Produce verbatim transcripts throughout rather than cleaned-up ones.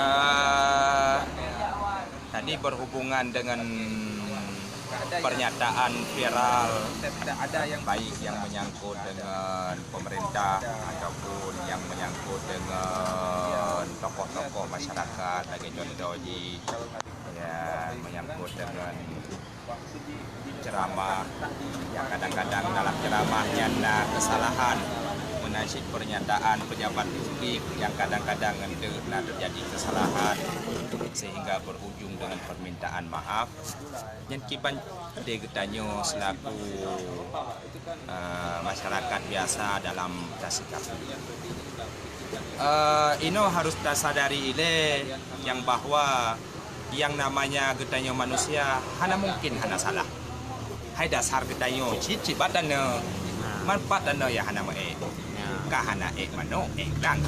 Eh, tadi berhubungan dengan pernyataan viral, baik yang menyangkut dengan pemerintah ataupun yang menyangkut dengan tokoh-tokoh masyarakat, lagèe contoh jih, ya, menyangkut dengan ceramah, yang kadang-kadang dalam ceramah nyan na kesalahan, meunan cit pernyataan pejabat publik yang kadang-kadang nyan na terjadi kesalahan sehingga berujung dengan permintaan maaf. Nyan kiban di geutanyoe selaku, eh, masyarakat biasa dalam tasikapi. Eh, inoe harus tasadari ilèe nyang bahwa nyang namanya geutanyoe manusia hana mungkin hana salah. Hai dasar geutanyoe cit-cit bak tanoh, manfaat tanoh ya hana meuék. Ka hana ék manok, ék udang.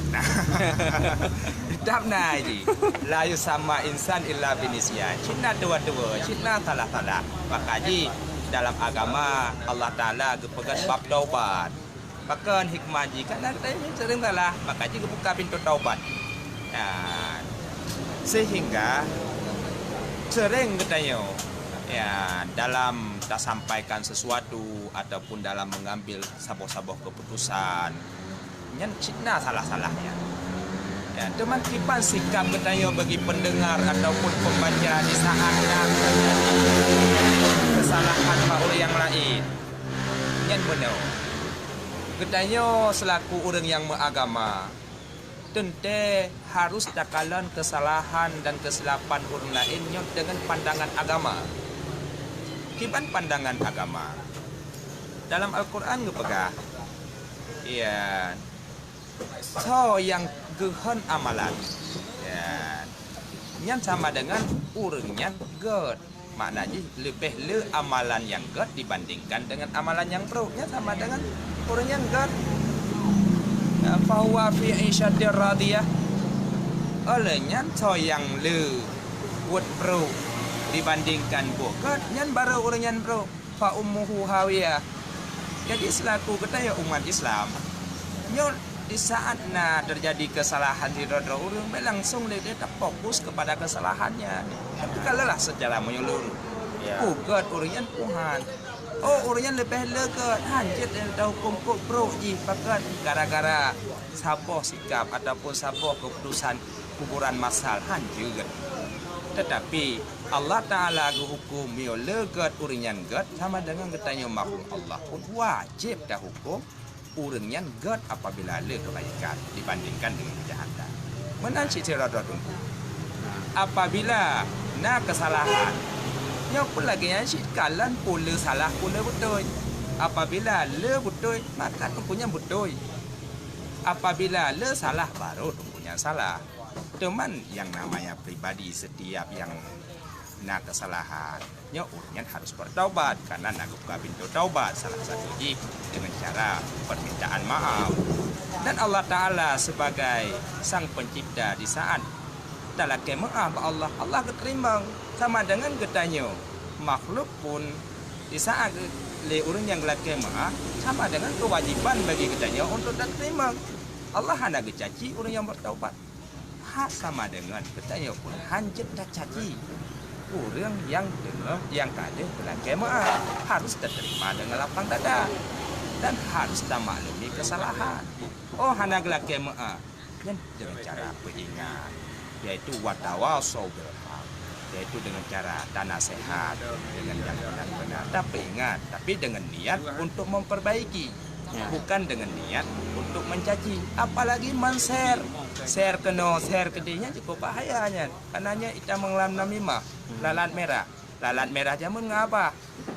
Teutap na jih. La yusamma insan illa binisyan. Cit na tuwo-tuwo, cit na salah-salah. Maka jih dalam agama Allah Taala geupeugah bab taubat. Pakon hikmah jih? Karena geutanyoe sering salah, maka jih geubuka pintoe taubat. Ya, sehingga sering geutanyoe, ya, dalam tasampaikan sesuatu ataupun dalam mengambil saboh-saboh keputusan, nyan cit na salah-salahnya. Ya, teuma kiban sikap geutanyoe bagi pendengar ataupun pembaca di saat na terjadi kesalahan bak ureueng nyang laén. Nyan meunoe. Geutanyoe seulaku ureueng nyang meuagama, teuntée harôh takalon keusalahan dan keusilapan ureueng laén nyoe deungon pandangan agama. Kiban pandangan agama? Dalam Al-Qur'an geupeugah, ya, soe nyang geuhon amalan, ya, nyan sama deungon ureueng nyan gét. Makna jih leubeh le amalan nyang gét dibandingkan deungon amalan nyang brok, nyan sama deungon ureueng nyang gét. Fahuwa fi 'isyatir radiyah. Óh lheueh nyan soe nyang le buet brok dibandingkan buet gét, nyan barô ureueng nyan brok. Fa ummuhu hawiyah. Jadi seulaku geutanyoe umat Islam, nyoe di saat na teujadi keusalahan sidroe-droe ureueng, bèk langsung lé tafokus keupada keusalahan nyan. Tapi kalonlah seucara menyeluruh. Ya. Peugét ureueng nyan Tuhan. Oh, ureueng nyan leubeh le gét, hanjeuet lé tahuköm kok brok jih pakat gara-gara saboh sikap ataupun saboh keuputusan kuburan massal, hanjeuet. Teutapi Allah Taala geuhuköm meunyoe le gét ureueng nyan gét, sama deungon geutanyoe makhluk Allah pun wajéb tahuköm ureueng nyan gét apabila le keubaikan dibandingkan deungon keujahatan. Meunan cit sidroe-droe Teungku. Apabila na keusalahan, nyoe pun lagèe nyan cit kalon peue le salah peue le beutôi. Apabila le beutôi, maka Teungku nyan beutôi. Apabila le salah, barô Teungku nyan salah. Teuma nyang namanya pribadi setiap nyang na keusalahan, nyoe ureueng nyan harôh beutaubat, karena na geubuka pintoe taubat, salah satu jih deungon cara permintaan maaf. Dan Allah Taala sebagai Sang Pencipta, di saat talakèe meu'ah bak Allah, Allah geuteurimong. Sama deungon geutanyoe, makhluk pun, di saat lé ureueng nyang geulakèe meu'ah, sama deungon keuwajéban bagi geutanyoe untuk tateurimong. Allah hana geucaci ureueng nyang beutaubat. Hak sama deungon geutanyoe pun hanjeuet tacaci ureueng nyang teungoh nyang ka lheueh geulakèe meu'ah, harôh tateurima deungon lapang dada dan harôh tamaklumi keusalahan. Oh, hana geulakèe meu'ah, nyan deungon cara peuingat, yaitu watawasau bil haq, yaitu deungon cara tanaseuhat deungon nyang beuna-beuna, tapeuingat, tapi deungon niat untuk memperbaiki. Ya. Bukan deungon niat untuk mencaci, apalagi men-share. Share keunoe, share keudéh, nyan cukup bahaya nyan. Karena nyan itamong lam namimah, lalat merah. Lalat merah jameun ngon abah.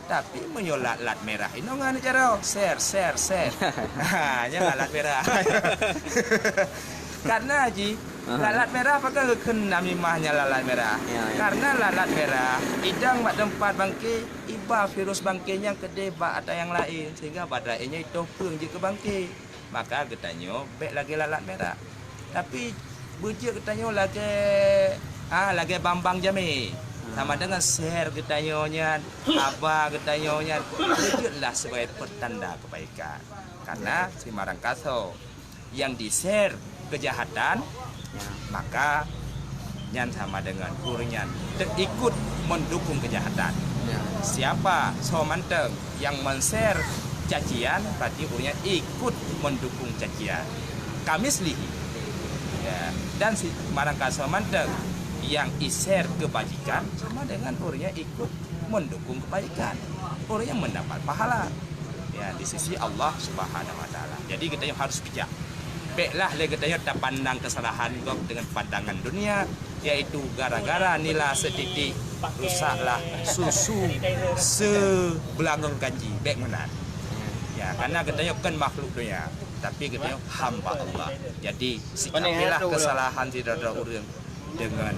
Tapi meunyoe lat-lat merah inoe ngon jaroe, share, share, share. Ha, nyan lalat merah. Karena jih, lalat merah pakon geukheun namimah nyan lalat merah. Ya, ya. Karena lalat merah idong bak teumpat bangke, iba virus bangke nyan keudéh bak ata nyang laén, sehingga bak ata nyan itoh peung jeuet keu bangke. Maka geutanyoe bèk lagèe lalat merah. Tapi beujeuet geutanyoe lagèe, ah, lagèe bambang jamé. Sama deungon share geutanyoe nyan, haba geutanyoe nyan, beujeuetlah sebagai pertanda kebaikan. Karena simarang kasoe nyang di-share keujahatan, maka Nyan sama dengan ureuëng nyan ikut mendukung kejahatan. Ya. Siapa soe mantong yang men-share cacian, berarti ureuëng nyan ikut mendukung cacian. Kamitslihi. Ya. Dan si, barangkasoe mantong yang i-share kebajikan, sama dengan ureuëng nyan ikut mendukung kebaikan. Ureuëng nyan mendapat pahala, ya, di sisi Allah Subhanahu wa Taala. Jadi, geutanyoe harus bijak. Béklah lé geutanyoe tapandang kesalahan gob dengan pandangan dunia, yaitu gara-gara nila setitik rusaklah susu sebeulangong ganji. Bék meunan. Ya, karena geutanyoe kon makhluk dunia, tapi geutanyoe hamba Allah. Jadi, sikapilah kesalahan sidroe-droe ureuëng dengan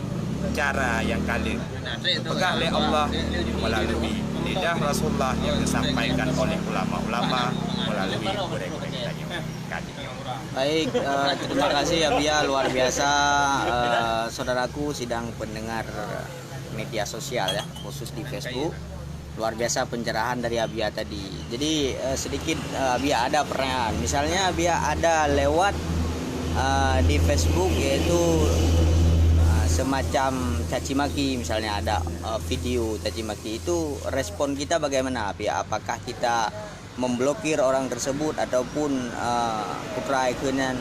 cara yang ka lheueh dipeugah lé Allah melalui lidah Rasulullah yang disampaikan oleh ulama-ulama melalui gurée-gurée geutanyoe. Ka lheueh. Baik, eh, terima kasih Abiya, luar biasa, eh, saudaraku sidang pendengar media sosial ya, khusus di Facebook. Luar biasa pencerahan dari Abiya tadi. Jadi, eh, sedikit, eh, Abiya ada pertanyaan. Misalnya Abiya ada lewat, eh, di Facebook, yaitu, eh, semacam caci maki, misalnya ada, eh, video caci maki, itu respon kita bagaimana, Abiya? Apakah kita memblokir orang tersebut ataupun, eh, putra ikeunan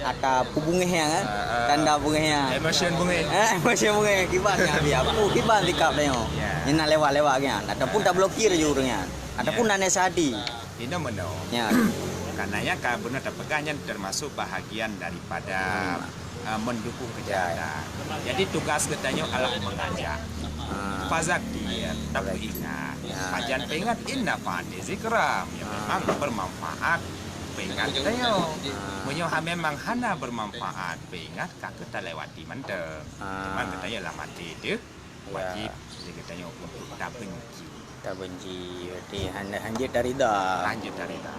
ata peubungeh ya kan? Ah, ah. Tanda bungeh ya. Emotion bungeh. Eh, emotion bungeh. Kiban ya, Abiya. Apa kiban sikap tanyoe? Ya. Nyan lewat-lewat kan? Ataupun tablokir je ureuëng nyan. Ataupun ya, tanasihati. Inoe meunoe. Ya. Karena nyan ka beuna tapeugah nyan termasuk bahagian daripada, hmm, eh, mendukung kejahatan. Ya, ya. Jadi tugas geutanyoe adalah mengajak. Ah. Fazakir, tapi ingat. Ya. Pajan peuingat, in nafa'ati zikra. Ya, ah, memang bermanfaat peuingat tanyoe. Ah. Meunyoe ha-, memang hana bermanfaat peuingat, ka keuh talewati mantong. Ah. Memang geutanyoe lam até teuh. Ya. Wajib lé geutanyoe untuk tabenci. Tabenci, berarti han-, hanjeuet tarida. Hanjeuet tarida.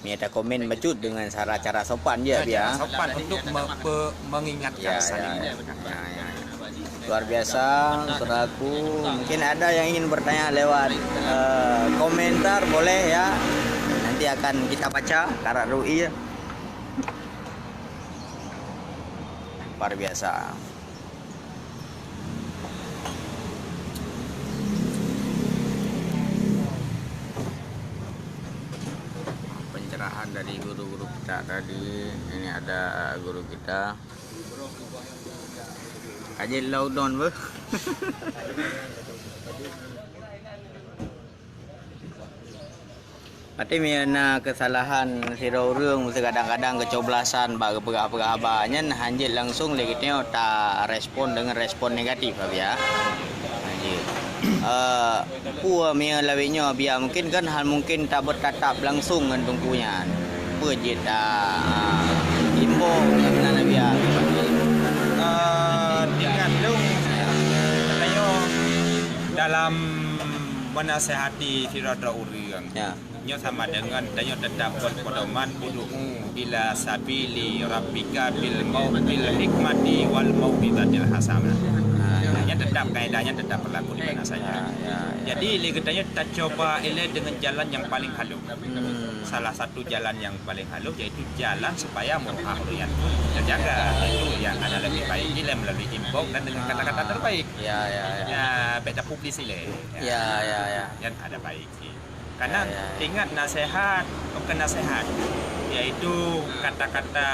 Meunyoe takomen bacut dengan cara-cara sopan je, ya, Abiya. Cara sopan untuk me-, pe-, mengingatkan, ya, saling, ya, mengingatkan. Ya, ya, ya. Luar biasa, saudaraku. Mungkin ada yang ingin bertanya lewat, eh, komentar, boleh ya. Nanti akan kita baca, karat ru'i. Luar biasa. Pencerahan dari guru-guru kita tadi. Ini ada guru kita. Kaji Laudon, beuh. Até meunyoe na keusalahan sidroe ureuëng, meuseu kadang-kadang keucoblasan bak geupeugah-peugah haba, nyan hanjeuet langsung lé geutanyoe tarespon deungon respon negatif, Abiya. Hanjeuet. Eh, peue meunyoe lawét nyoe, Abiya, mungkin kan hal mungkin tabeutatap langsung ngon teungku nyan. Peue jeuet ta, ah, imbau meunan, Abiya? Eh, tinggai lôn, tanyoe dalam menasehati sidroe-droe ureuëng. Ya. Nyoe sama deungon tanyoe teutap kon pedoman, ud'u ila sabili rabbika bil mau-, bil hikmati wal mau'izatil hasanah. Ah, ya. Nyan teutap kaedahnya teutap berlaku di mana saja. Ya, ya, ya. Jadi, lé geutanyoe tacoba ilée deungon jalan nyang paling halus. Hmm. Salah satu jalan nyang paling halus yaitu jalan supaya muruah ureuëng nyan pun terjaga. Itu yang ada lebih baik ilée melalui imbau dan dengan kata-kata terbaik. Ya, ya, ya. Ya, bék tapublis ilée. Ya, ya, ya. Nyan ada baik. Karena, ya, ya, ingat nasihat, bukan nasihat, yaitu kata-kata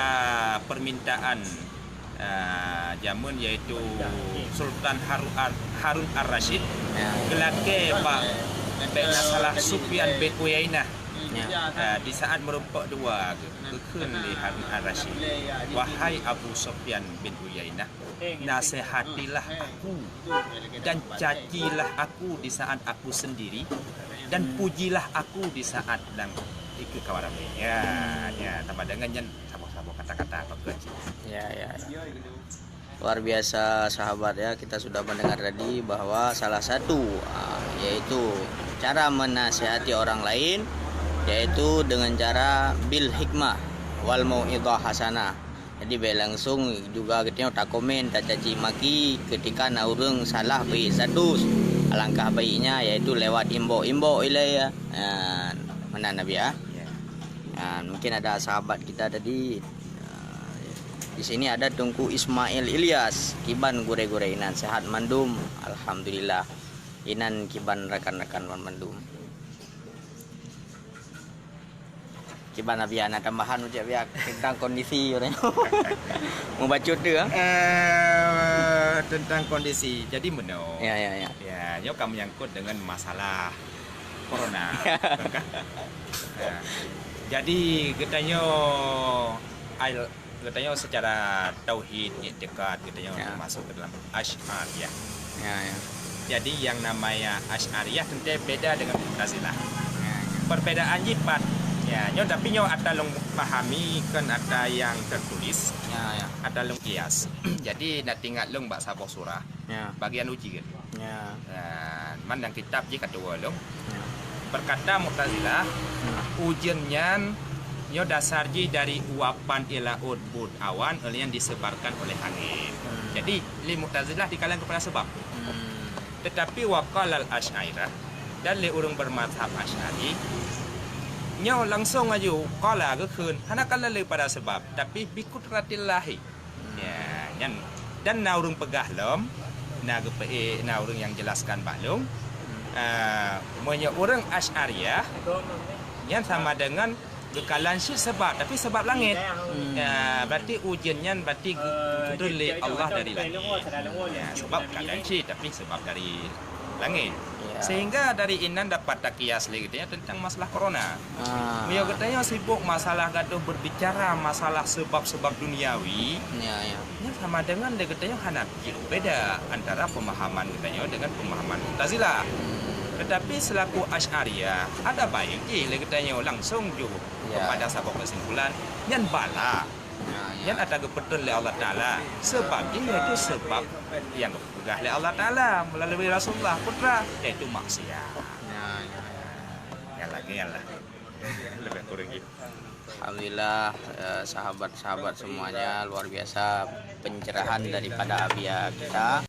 permintaan, ah, jameun, yaitu Sultan Haru-, Ar-, Harun Ar-Rasyid, ya, geulakée bak, bak na salah Sufyan bin Uyainah. Ya. Ah, di saat meurumpok dua, geukheun lé Harun Ar-Rasyid, "Wahai Abu Sufyan bin Uyainah, nasihatilah aku dan cacilah aku di saat aku sendiri, dan pujilah aku di saat dan ikeu kawan ramé." Ya, ya, sama dengan nyan saboh-saboh kata-kata apa keuh. Ya, ya, ya. Luar biasa, sahabat, ya, kita sudah mendengar tadi bahwa salah satu, ah, yaitu cara menasihati orang lain, yaitu dengan cara bil hikmah wal mau'izah hasanah. Jadi, bék langsung juga geutanyoe takomen, tacaci maki ketika na ureuëng salah bri status. Alangkah baiknya yaitu lewat imbau-imbau ilée, ya. Ah, meunan, Abiya, ya. Ya. Ah, mungkin ada sahabat kita tadi, ah, Di sini ada Teungku Ismail Ilyas, kiban gurée-gurée inan, sehat mandum, alhamdulillah. Inan kiban rakan-rakan mandum. Kiban Abiya na tambahan ucap biak tentang kondisi orang. Mubacut tu, ah? Eh, tentang kondisi. Jadi meunoe. Ya, ya, ya. Ya, nyoe ka menyangkut dengan masalah corona. Ya. Jadi geutanyoe al-, geutanyoe secara tauhid, iktikad, geutanyoe Ya. termasuk ke dalam Asy'ariyah. Ya, ya. Jadi yang namanya Asy'ariyah tentu beda dengan Mu'tazilah. Ya, ya. Perbedaan jipat. Ya, nyoe tapi nyoe ata lôn pahami kon ata yang tertulis. Ya, ya. Ata lôn kias. Jadi na teuingat lôn bak saboh surah. Ya. Bagian uji kan. Ya. Nah, man dalam kitab jih ka tuwoe lôn. Ya. Berkata Mu'tazilah, Hmm. ujeuen nyan nyoe dasar jih dari uapan ie laôt buet awan, oleh yang disebarkan oleh angin. Hmm. Jadi, lé Mu'tazilah dikalon kepada sebab. Hmm. Tetapi wa qalal Asy'ariyah, dan lé ureuëng bermazhab Asy'ari, nyoe langsung aju qala geukheun, hana kalon lé pada sebab, tapi bi qudratillahi. Ya, nyan. Dan na ureuëng peugah lom, na geupeu-, na ureuëng nyang jelaskan bak lôn. Ah, meunyoe ureuëng Asy'ariyah, nyan sama dengan geukalon cit sebab, tapi sebab langét. Hmm. Ya, berarti ujeuen nyan berarti geu-, turun lé Allah dari langét. Ya, sebab kalon cit, tapi sebab dari langét. Ya. Sehingga dari inan dapat takias lé geutanyoe tentang masalah corona. Ah. Meunyoe geutanyoe sibuk masalah gadoh berbicara masalah sebab-sebab duniawi, Ya, ya. nyan sama dengan lé geutanyoe hana jeuet beda antara pemahaman geutanyoe dengan pemahaman Mu'tazilah. Hmm. Tetapi selaku Asy'ariyah, ada baik jih lé geutanyoe langsung jok Ya. kepada saboh kesimpulan, nyan bala. Ya, ya. Nyan ata geupeutron lé Allah Taala. Sebab jih yaitu sebab yang geupeugah lé Allah Taala melalui Rasulullah putra, yaitu maksiat. Ya, ya, ya. Nyan lagée nyan lah. Lebih kurang gitu. Alhamdulillah, eh, sahabat-sahabat semuanya, luar biasa pencerahan daripada Abiya kita.